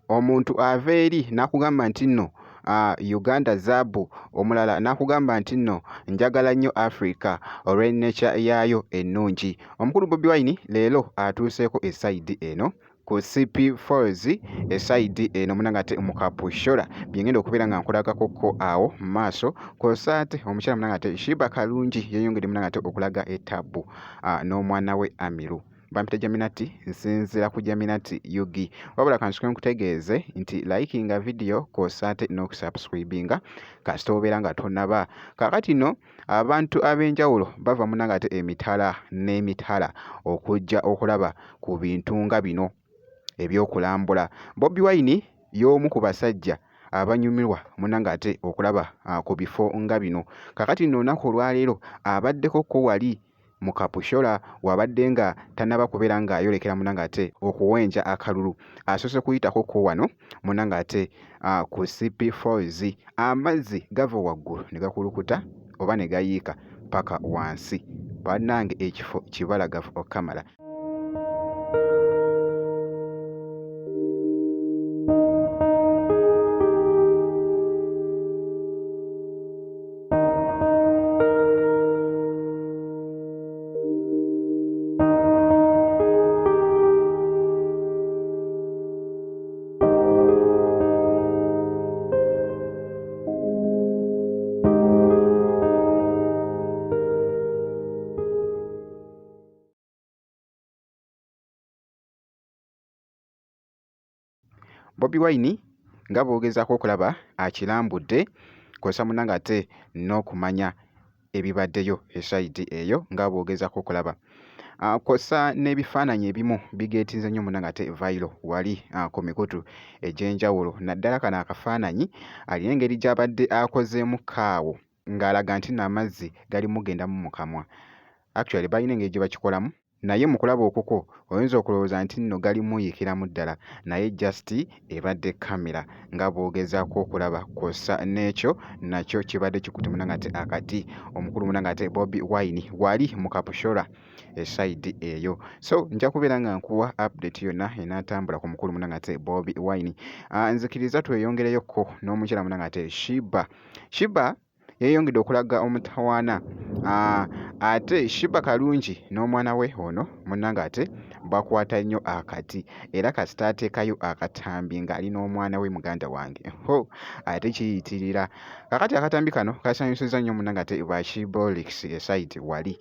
Omuntu ava eri n'akugamba nti nno Uganda zaabu, omulala n'akugamba nti nno njagala nnyo Africa olw'enneca yaayo ennungi. Omukulu Bobi Wine leero atuuseeko e sayidi eno ku CP Falls e sayidi eno munange ate mu Kapushola bye ngenda okubeera nga nkulagako ko awo mu maaso kw'ossa ate omukyala munange ate Sheebah Karungi yeeyongedde munange ate okulaga ettabbu n'omwana we Amiru. Bampita Jaminati, nsinziira ku Jaminati UG. Wabula kansuke nkutegeeze nti likinga video kw'ossa ate n'okusubscribinga kasita obeera nga tonnaba. Kaakati no abantu ab'enjawulo bava munange ate emitala n'emitala okujja okulaba ku bintu nga bino eby'okulambula. Bobi Wine y'omu ku basajja abanyumirwa munange ate okulaba ku bifo nga bino. Kaakati nno olunaku olwaleero abaddeko ko wali mu Kapushola wabadde nga tanaba kubeera ng'ayolekera munange ate okuwenja akalulu asoose kuyitako ko wano munange ate ku CP Falls amazzi gava waggulu ne gakulukuta oba ne gayiika paka wansi bannange ekifo kibalagavu okukamala. Bobi Wine nga bw'ogezaako okulaba akirambudde kw'ossa munnange ate n'okumanya ebibaddeyo esayidi eyo nga bw'ogezaako okulaba. Kw'ossa n'ebifaananyi ebimu bigeetinze nnyo munnange ate viral wali ku mikutu egy'enjawulo naddala kano akafaananyi alina engeri gy'abadde akozeemu kaawo ng'alaga nti nno amazzi gali mugendamu mu kamwa. Actually balina engeri gye bakikolamu. Naye mu kulaba okukwo oyinza okulowooza nti nno gali muyiikiramu ddala naye just ebadde camera nga bw'ogezaako okulaba kw'ossa n'ekyo nakyo kibadde kikutte munange ate akati omukulu munange ate Bobi Wine wali mu Kapushola e side eyo. So nja kubeera nga nkuwa update yonna enaatambula ku mukulu munange ate Bobi Wine. Nzikiriza tweyongereyokko n'omukyala munange ate Sheebah. Sheebah yeeyongedde okulaga omutawaana ate Sheebah Karungi n'omwana we ono munnange ate bakwata nnyo akati era kasita ateekayo akatambi ng'ali n'omwana we muganda wange ho ate kiyitirira. Kaakati akatambi kano kasanyusizza nnyo munnange ate ba Sheebaholics esayidi wali.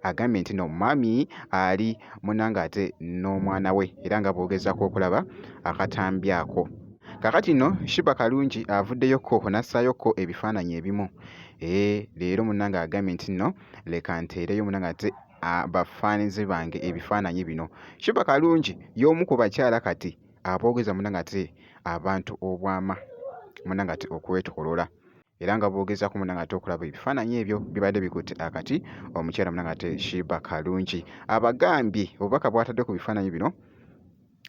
Agambye nti no mummy ali munange ate n'omwana we era nga bw'ogezaako okulaba akatambi ako. Kaakati nno Sheebah Karungi avuddeyo kko n'assaayo kko ebifaananyi ebimu. Eeh leero munnange agambye nti nno leka nteereyo munnange ate bafaanizi bange ebifaananyi bino. Sheebah Karungi y'omu ku bakyala kati aboogeza munnange ate abantu obwama munnange ate okwetooloola. Era nga bw'ogezaako munnange ate okulaba ebifaananyi ebyo bibadde bikutte akati omukyala munnange ate Sheebah Karungi abagambye obubaka bw'atadde ku bifaananyi bino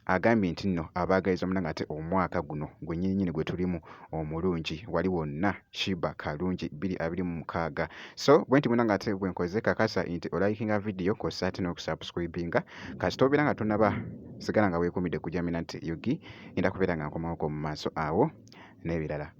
agambye nti nno abaagaliza munnange ate omwaka guno gwennyininyini gwe tulimu omulungi wali wonna Sheebah Karungi 2026 so bwenti munnange ate bwe nkoze kakasa nti olikinga vidiyo kw'ossa ate n'okusubscribinga kasita obeera nga tonnaba sigala nga weekuumidde ku Jaminati UG ngenda kubeera nga nkomawoko mu maaso awo n'ebirala.